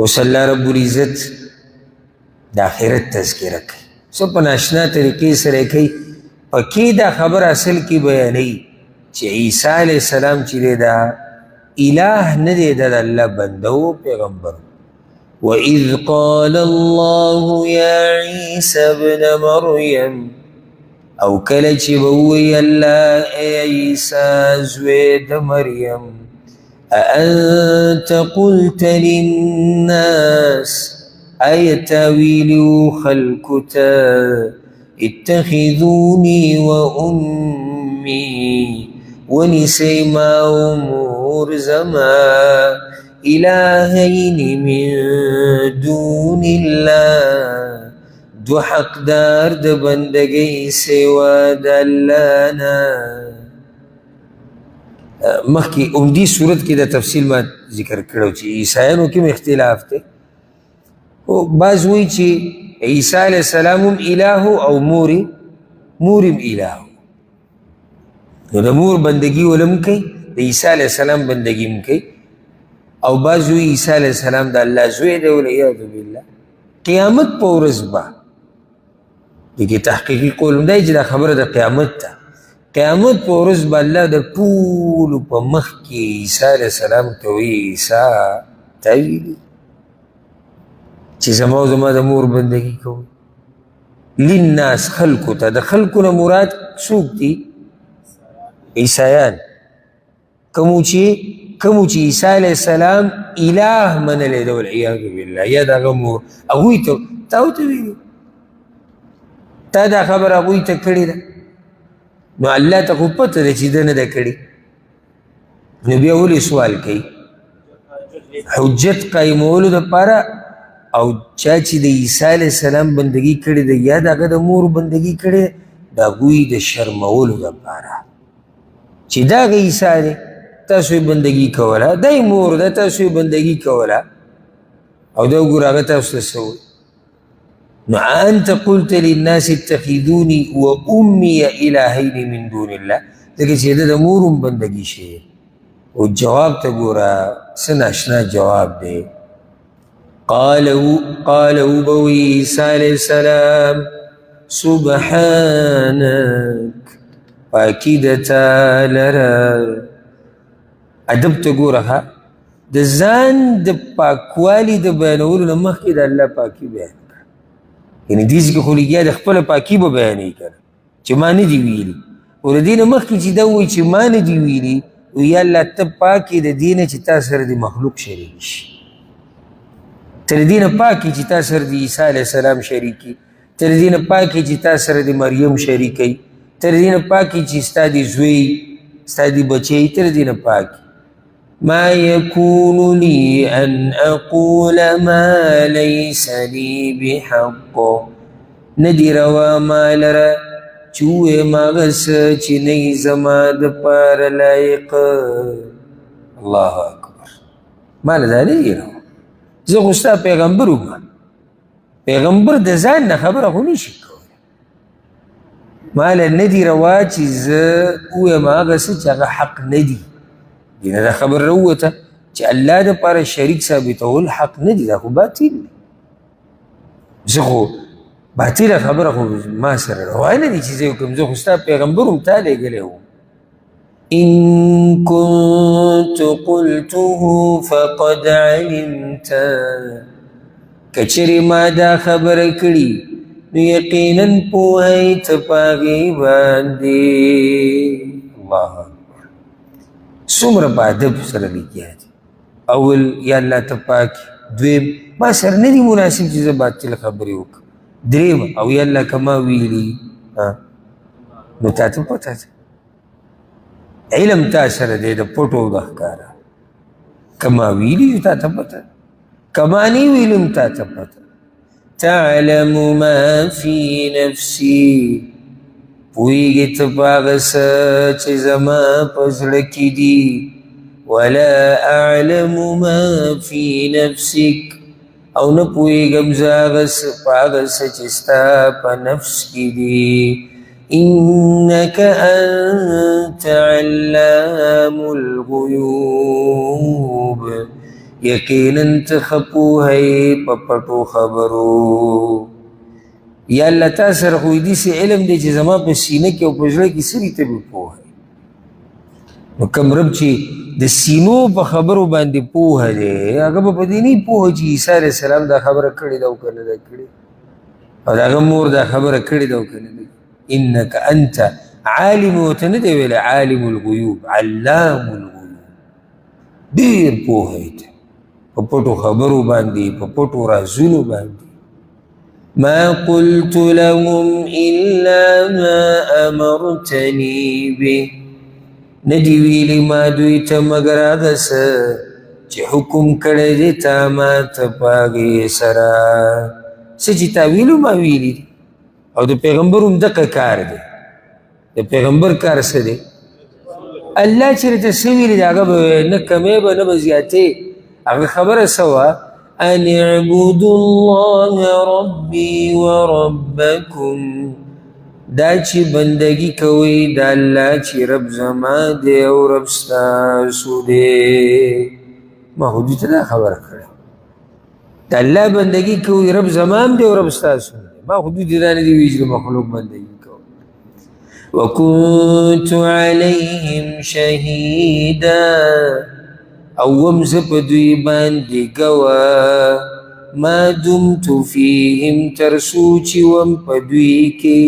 اوس الله رب العزت د آخرت تذکره کوي، څه په ناشنا طریقې سره یې کوي. پکې دا خبره اصل کې بیانوي چې عیسی علیه السلام چې دی دا اله نه دی، دا د الله بنده و پیغمبر. وإذ قال الله يا عيسى ابن مريم، او کله چې به ووایي الله ای عیسی زوی د مریم، أأنت قلت للناس، آیا تا ویلي وو خلکو ته اتخذوني وأمي، ونیسئ ما او مور زما الهین من دون الله، دو حقدار د بندګۍ سوا د الله نه. مخکې همدې صورت کې د تفصیل ما ذکر کړو چې عیسایانو کې هم اختلاف دی. او بعض وایي چې عیسی علیه السلام هم اله او مور هم اله، نو د مور بندګي ولم کوي، د عیسی علیه السلام بندګي هم کوي. او بعض وایي عیسی علیه السلام د الله زوی دی، والعیاذ بالله. قیامت په ورځ به دې کې تحقیقي قول هم دی چې دا خبره د قیامت ده. قیامت په ورځ به الله د ټولو په مخ کې عیسی علیه السلام ته وایي، عیسی تا ویلي چې زما او زما د مور بندګي کوي؟ للناس، خلکو ته. د خلکو نه مراد څوک دي؟ عیسایان، کومو چې عیسی علیه السلام اله منلی دی، والعیاذ بالله، یا د هغه مور. هغوی ته تا ورته ویلي، تا دا خبره هغوی ته کړې ده، نو الله ته خو پته ده چې ده نه ده کړې، نو بیا ولې سوال کوي؟ حجت قایمولو دپاره. او چا چې د عیسی علیه السلام بندګي کړې ده یا د هغه د مور بندګي کړې ده، د هغوی د شرمولو دپاره چې دا هغه عیسی دی تاسو یې بندګي کوله، دا یې مور ده تاسو یې بندګي کوله، او دا وګوره هغه تاسو ته څه وایي. نو انت قلت للناس اتخذوني وامي الهین من دون الله، ځکه چې ده د مور هم بندګي شوې. او جواب ته ګوره څه ناشنا جواب دی. قال وبوي عیسی علیه السلام سبحانك، پاکي د تا لره. ادب ته ګوره، ښه د ځان د پاکوالي د بیانولو نه مخکې د الله پاکي بیان کړه. یعنې دې ځای کې خو لګیا د خپله پاکي به بیانوي که نه چې ما نه دي ویلي، او د دې نه مخکې چې دا ووایي چې ما نه دي ویلي، یا الله ته پاک یې د دې نه چې تا سره د مخلوق شریک شي، تر دې نه پاک یې چې تا سره د عیسی علیه السلام شریک وي، تر دې نه پاک یې چې تا سره د مریم شریک وي، تر دې نه پاک یې چې ستا د زوی ستا د بچی، تر دې نه پاک. ما يكون لي أن أقول ما ليس لي بحق، نه دي روا ما لره چې ووایم هغه څه چې نه یي زما دپاره لایق. الله اکبر، ما له دا نه دي روا، زه خو ستا پیغمبر وم، پیغمبر د ځان نه خبره خو نه شي کولی. ما له نه دي روا چې زه ووایم هغه څه چې هغه حق نه دي. دې نه دا خبره راووته چې الله دپاره شریک ثابتول حق نه دي، دا خو باطل دی. زه خو باطله خبره خو ما سره روا نه دي چې زه یې وکړم، زه خو ستا پیغمبر وم، تا لېږلی وم. إن كنت قلته فقد علمت، که چېرې ما دا خبره کړې نو یقینا پوهه یې ته په هغې باندې. الله اکبر، څومره په ادب سره لګیا دي. اول یا الله ته پاک، دویم ما سره نه دي مناسب چې زه باطل خبرې وکړم، دریم او یا الله که ما ویلي نو تا ته پته ده، علم تا سره دی د پټو د ښکاره، که ما ویلي تا ته پته ده، که ما نه ویلي هم تا ته پته. تعلم ما فی نفسي، پوهېږې ته په هغه څه چې زما په زړه کې دي، ولا أعلم ما فی نفسک، او نه پوهېږم زه هغه څه په هغه څه چې ستا په نفس کې دي. إنك أنت علام الغيوب، یقینا ته ښه پوهه یې په پټو خبرو. یا الله تا سره خو داسې علم دی چې زما په سینه کې او په زړه کې څه دي ته به پوهه یې. نو کوم رب چې د سینو په خبرو باندې پوهه دی، هغه به په دې نه پوهه چې عیسی علیه السلام دا خبره کړې ده او که نه ده کړې، او د هغه مور دا خبره کړې ده او که نه ده. انک انت عالم، ورته نه دی ویلی عالم الغیوب، علام الغیوب، ډېر پوهه یې ته په پټو خبرو باندې، په پټو رازونو باندې. ما قلت لهم إلا ما أمرتني به، نه دي ویلي ما دوی ته مګر هغه څه چې حکم کړی دی تا ما ته په هغې سره. څه چې تا ویلو ما ویلي دي. او د پیغمبر هم دقه کار دی. د پیغمبر کار څه دی؟ الله چې راته څه ویلي د هغه به نه کمې به نه به زیاتې. هغه خبره څه وه؟ أن اعبدوا الله ربي وربكم، دا چې بندگی کوئ د الله چې رب زما دی او رب ستاسو دی. ما خو دوی ته دا خبره کړې، د الله بندگی کوئ، رب زما هم دی او رب ستاسو دی. ما خو دوی ته دا نه دي ویلي چې د مخلوق بندگی کوئ. وكنت عليهم شهيدا، او وم زه په دوی باندې ګواه، ما دمت فیهم، تر څو چې وم په دوی کې.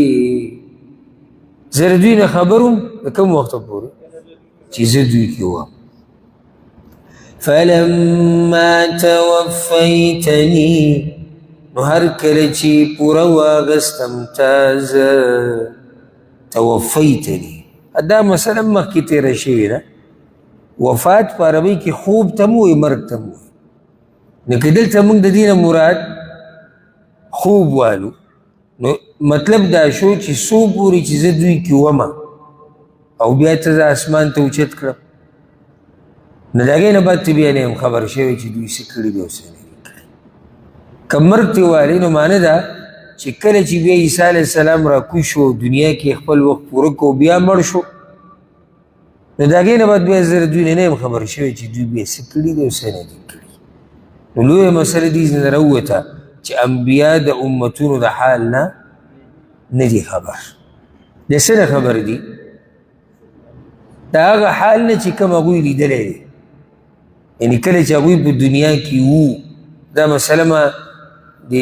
زه د دوی نه خبر وم د کوم وخته پورې چې زه دوی کې وم. فلما توفیتني، نو هر کله چې پوره واغستم تا زه، توفیتني، دا مسله مخکې تېره شوې ده. وفات په عربۍ کې خوب ته هم وایي، مرګ ته هم وایي. نو که دلته موږ د دې نه مراد خوب والو، نو مطلب دا شو چې څو پورې چې زه دوی کې ومه او بیا ته زه اسمان ته اوچت کړم، نو د هغې نه بعد ته بیا نه یم خبر شوی چې دوی څه کړي دي او څه نه دي کړي. که مرګ ته والي نو معنی دا چې کله چې بیا عیسی علیه السلام راکوز شو، دنیا کې خپل وخت پوره کړو، بیا مړ شو، نو د هغې نه بعد بیا زه د دوی نه نه یم خبر شوی چې دوی بیا څه کړي دي او څه نه دي کړي. نو لویه مسله دې ځینې راووته چې انبیا د امتونو د حال نه نه دي خبر. د څه نه خبر دي؟ د هغه حال نه چې کوم هغوی لیدلی دی، یعنې کله چې هغوی په دنیا کې وو. دا مسله ما د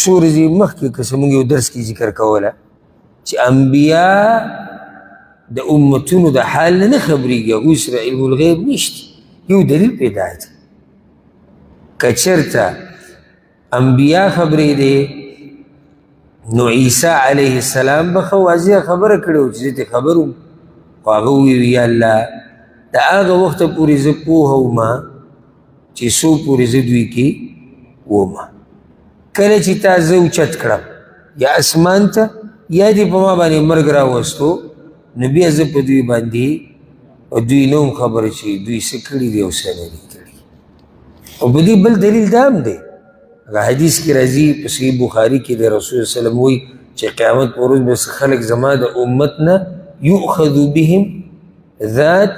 څو ورځې مخکې که څه موږ یو درس کې ذکر کوله چې انبیا د امتونو د حال نه نه خبرېږي، هغوی سره علم الغیب نشته. یو دلیل پیدا دی، که چېرته انبیا خبرېدې نو عیسی علیه السلام به ښه واضح خبره کړې وه چې زه ترې خبر وم، خو هغه وویل یا الله د هغه وخته پورې زه پوهه وم چې څو پورې زه دوی کې وم. کله چې تا زه اوچت کړم یا اسمان ته یا دې په ما باندې مرګ راوستو، نو بیا زه په دوی باندې دوی نه وم خبر چې دوی څه کړي دي او څه نه دي کړي. او په دې بل دلیل دا هم دی، هغه حدیث کې راځي په صحیح بخاري کې د رسول الله صلی الله علیه وسلم وایي چې قیامت په ورځ به خلک زما د امت نه یؤخذ بهم ذات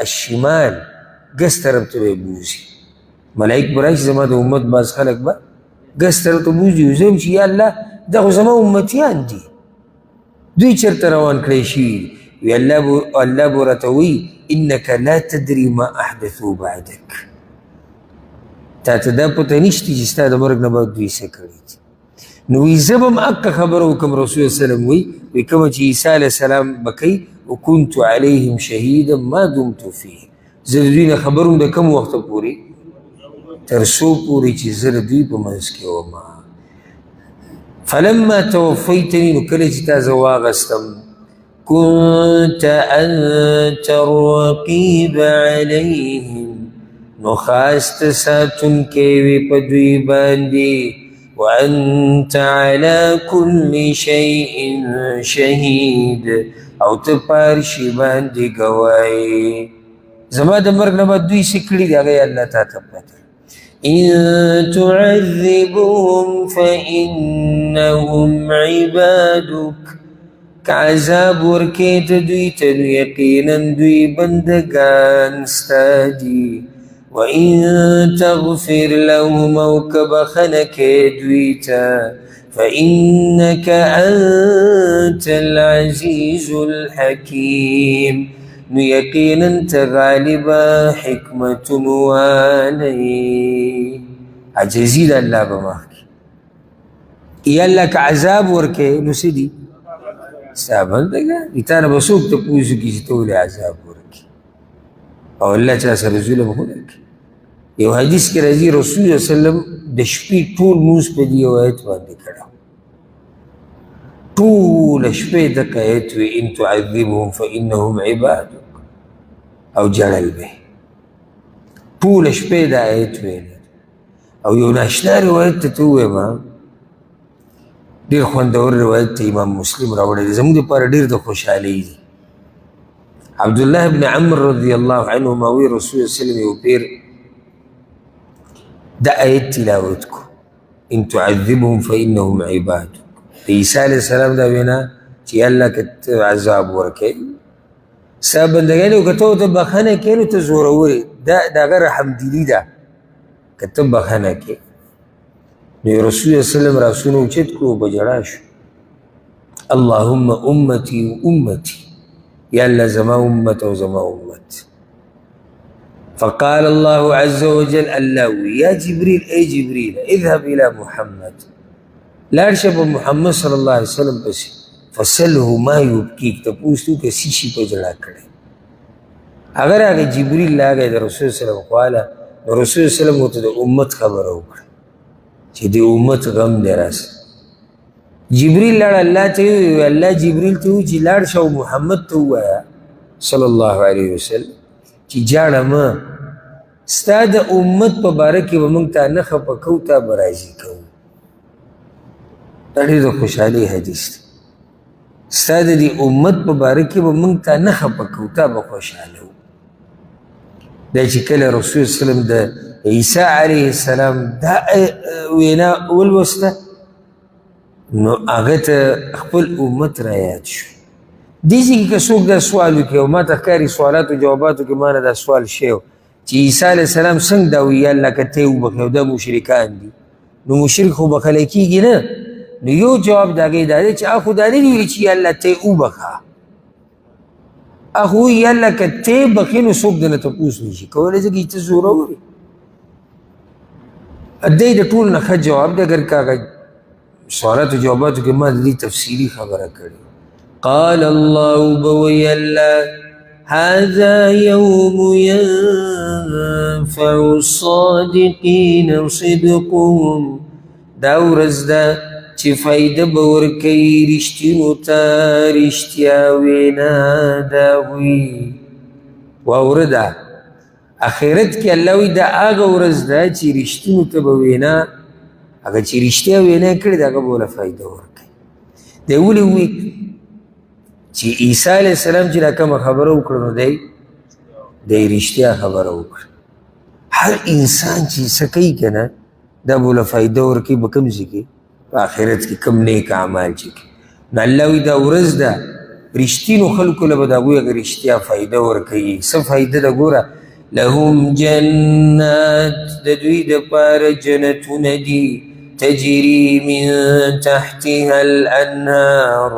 الشمال، ګس طرف ته به یې بوځي. ملایک به راشي زما د امت بعض خلک به ګس طرف ته بوځي. زه هم چې یا الله دا خو زما امتیان دي، دوی چېرته روان کړی شوي؟ وی الله به راته وایي انک لا تدري ما احدثو بعدک، تا ته دا پته نشته چې ستا د مرګ نه بعد دوی څه کړي دي. نو وایي زه به هم هقه خبره وکړم. رسول الله صلی الله علیه وسلم وایي وایي کومه چې عیسی علیه السلام به کوي، وکنت علیهم شهیدا ما دمت فیه، زه د دوی نه خبر وم د کوم وخته پورې؟ تر څو پورې چې زه د دوی په منځ کې وم. فلما توفیتني، نو کله چې تا زه واغستم، كنت أنت الرقيب عليهم، نو خاص ته ساتونکی وې په دوی باندې، وأنت على كل شيء شهيد، او ته په هر شي باندې ګواه یې. زما د مرګ نه بعد دوی څه کړي دي هغه یې الله تا ته پته. إن تعذبهم فإنهم عبادك، که عذاب ورکې ته دوی ته نو یقینا دوی بندګان ستا دي. وإن تغفر لهم او که بخښنه کوې دوی ته فإنك أنت العزيز الحكيم، نو یقینا ته غالبه حکمتونو والی. عاجزي د الله په مخ کې. یا الله که عذاب ورکوې نو څه دي؟ ستا بندګان دي، تا نه به څوک تپوس وکړي چې ته ولې عذاب ورکوې؟ او الله چا سره ظلم خو نه کوي. یو حدیث کې راځي رسول الله صلی الله علیه وسلم د شپې ټول لمونځ په دې یو آیت باندې کړی، ټوله شپه یې دغه آیت وي، ان تعذبهم فانهم عبادک، او ژړل به یې. ټوله شپه یې دا آیت ویلی. او یو ناشنا روایت ته ته ووایم، ډېر خوندور روایت ته امام مسلم راوړی دی، زموږ دپاره ډېر د خوشحالۍ دی. عبدالله بن عمر رضی الله عنهما وایي رسول الله صلی الله علیه وسلم یو پیر دا آیت تلاوت کو، ان تعذبهم فانهم عبادک. د عیسی علیه السلام دا وینا چې الله که ته عذاب ورکوې ستا بندګان او که ته ورته بخښنه کوې نو ته زورور یې، دا د هغه رحمدلي ده که ته بخښنه کوې. نو رسول الله صلی الله علیه وسلم لاسونه اوچت کړو په ژړا شو، اللهم امتي امتي، یا الله زما امت او زما امت. فقال الله عز وجل الله يا جبريل اي جبريل اذهب الى محمد، لاړ شه په محمد صلی الله علیه وسلم پسې، فسله ما يبكيك، تپوس ته وکړه څه شي په ژړا کړی. هغه راغی جبريل راغی د رسول صلی الله علیه وسلم خواله، نو رسول صلی الله علیه وسلم ورته د امت خبره وکړه چې د امت غم دی راسه. جبريل لاړ الله ته وویل، الله جبريل ته وویل چې لاړ شه او محمد ته ووایه صلی الله علیه وسلم چې جاړه مه، ستا د امت په باره کې به موږ تا نه خفه کوو، تا به راضي کوو. دا ډېر د خوشحالۍ حدیث دی. ستا د دې امت په باره کې به موږ تا نه خفه کوو، تا به خوشحالوو. دا چې کله رسول صلی الله علیه وسلم د عیسی علیه السلام دا وینا ولوسته نو هغه ته خپل امت را یاد شو. دې ځای کې که څوک دا سوال وکړي، او ما ته ښکاري سوالاتو جواباتو کې ما نه دا سوال شوی چې عیسی علیه السلام څنګه دا وایي یا الله که ته یې وبخښې او دا مشرکان دي، نو مشرک خو بخښلی کېږي نه. نو یو جواب د هغې دا دی چې هغه خو دا نه دي ویلي چې یا الله ته یې وبخښه، هغه خو وایي یا الله که ته یې بخښې نو څوک درنه تپوس نه شي کولی، ځکه چې ته زورور یې. دی د ټولو نه ښه جواب دی. اګر که هغه سوالاتو جواباتو کې ما د دې تفصیلي خبره کړې. قال الله بوي الله هذا يوم ينفع الصادقين صدقهم، دا ورځ ده چې فایده به ورکوي رښتینو ته رښتیا وینا د هغوی. واوره ده اخرت کې الله وایي دا هغه ورځ ده چې رښتینو ته به وینا، هغه چې رښتیا وینا کړې ده هغه به ورله فایده ورکوي. دی ولې وایي چې عیسی علیه السلام چې دا کومه خبره وکړه نو دی رښتیا خبره وکړه. هر انسان چې څه کوي که نه دا به ورله فایده ورکوي په کوم ځای کې؟ په آخرت کې کوم نیک اعمال چې کوي. نو الله وایي دا ورځ ده رښتینو خلکو له به د هغوی هغه رښتیا فایده ورکوي. څه فایده ده؟ ګوره لهم جنات، د دوی دپاره جنتونه دي، تجري من تحتها الانهار،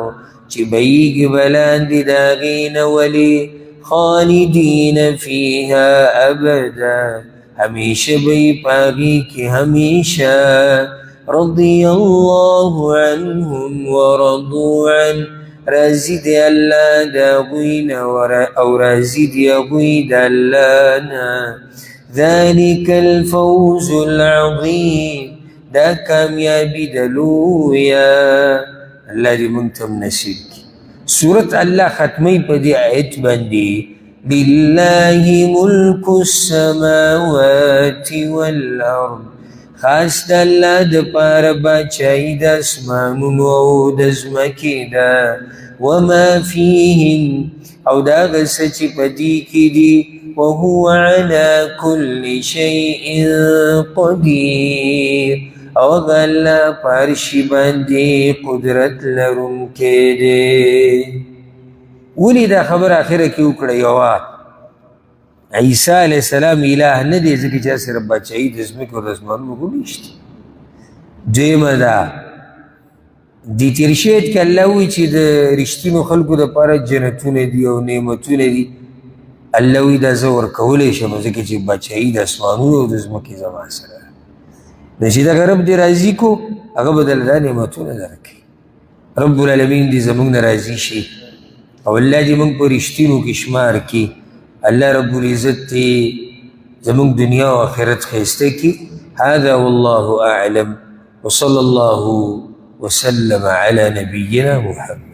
چې بهیږي به لاندې د هغې نه ولې، خالدین فیها ابدا، همیشه به یې په هغې کې همیشه. رضی الله عنهم ورضوا عنه، راضي دی الله د هغوی نه او راضي دی هغوی د الله نه. ذلک الفوز العظیم، دا کامیابي ده لویه. الله دې موږ ته هم نصیب کړي. سورت الله ختموي په دې آیت باندې، لله ملک السماوات والارض، خاص د الله دپاره باچاهي د اسمانونو او د ځمکې ده، وما فیهم، او د هغه څه چې په دې کې دي، وهو علی کل شیء قدیر، او هغه الله په هر شي باندې قدرت لرونکی دی. ولې دا خبره اخره کې وکړه؟ یوه عیسی علیه السلام اله نه دی، ځکه چې هسې سره باچاهي د ځمکې او د اسمانونو خو نشته. دویمه ده دې تېر شوي آیت کې الله وایي چې د رښتینو خلکو دپاره جنتونه دي او نعمتونه دي. الله وایي دا زه ورکولی شم، ځکه چې باچاهي د اسمانونو او د ځمکې زما سره ده. نو چې دغه رب دې راضي کړو، هغه به درله دا نعمتونه درکوي. رب العالمین دې زموږ نه راضي شي او الله دې موږ په رښتینو کې شمار کړي. الله رب العزت دې زموږ دنیا او آخرت ښایسته کړي. هذا والله أعلم، وصلى الله وسلم على نبينا محمد.